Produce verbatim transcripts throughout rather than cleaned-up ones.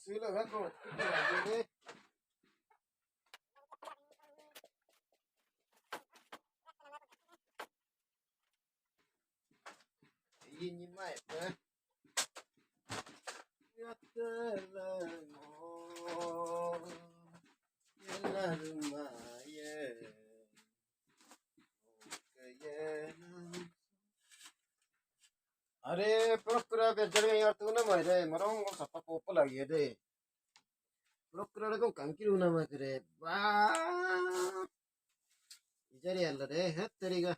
Sila kan ko. Ini mai pe. Yatela mo. Yela rumaye. Are, pura pura bejar yar tu na mai de, marong ko sapa popo lagi de. Pura pura ko kangkir una mai de. Ba. Ijari Allah de, het tariga.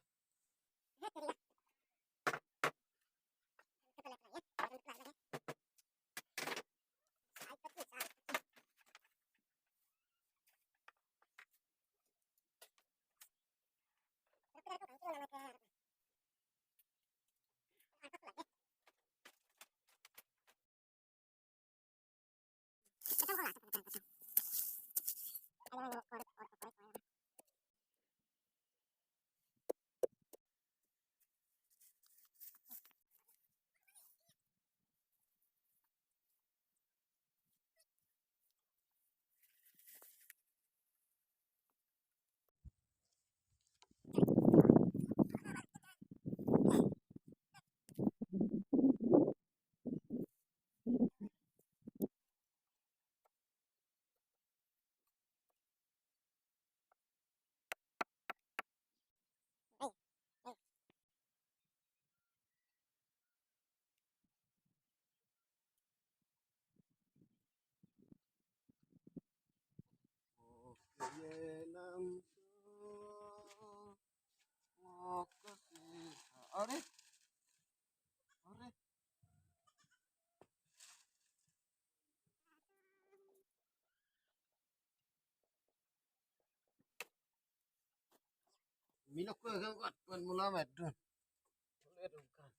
Are? Are? Milok ko kan kuat, kuat mula medun. Mula dungkan.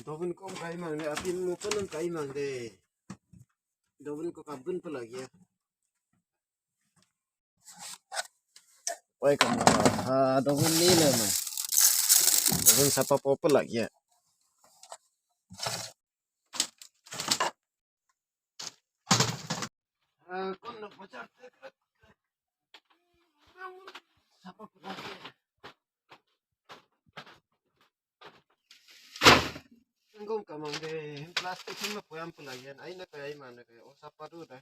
Dobun kom kaimang de, apin mo pelem kaimang de. Dobun ko kabun pelagi ya. Wai kamu, ha, dobun ni nama. Dobun sapa popel lagi ya. Ah, kon na pacar te. Sapa pelagi ya. Enggom kamang de, plastik hima poyam pelayan, aina kaya imana kaya, oh sapa tu dah.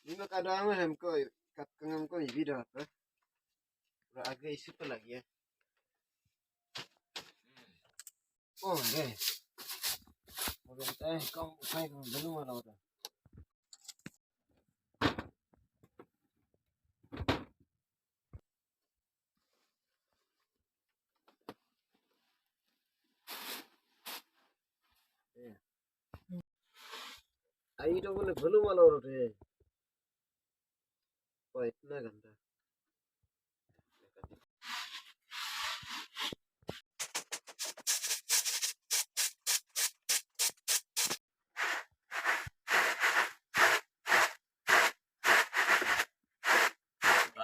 Lima kadang hem ko, kat kengam ko ibi dah apa? Ura aga isu pelagi ya. Oh, de. Udah teh, kau, saya belum ada udah. Ai to bole bolu malo rote. Pai na ganda.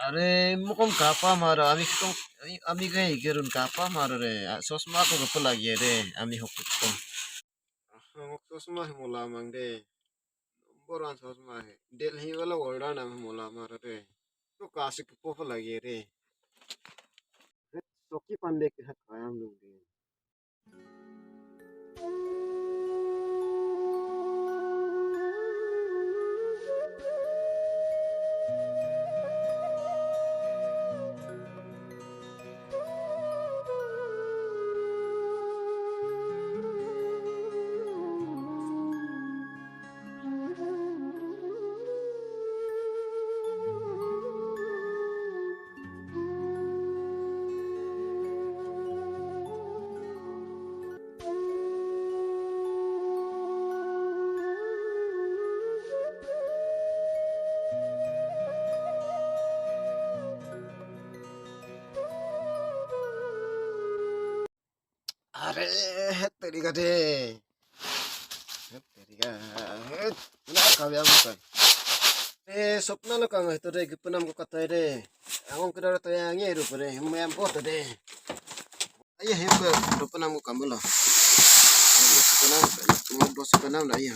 Are, mukom kapa mara, ami kom, ami, ami gai gerun kapa mara re, a, sosma ko gapa lagi re, ami hokut kom. Aha, mok sosma he mola mang de. Number one sosma he. Delhi wala world na mola mara re. To kasi ko po lagi re. Soki pande ke hak kayam dong de. Eh, hette di kade. Hette di ka. Hette. Ina kabe abu kai. Eh, sopna no kang hito de, gipenam ko katai de. Angong kedara to yang ngeru pere, himbo yang poto de. Aya himbo, dopenam ko kambulo. Dopenam, dopenam na aya.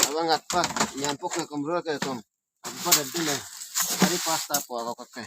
Abang atpa, nyampok ke kambulo ke kom. Apa dadi ne? Hari pasta po ako kake.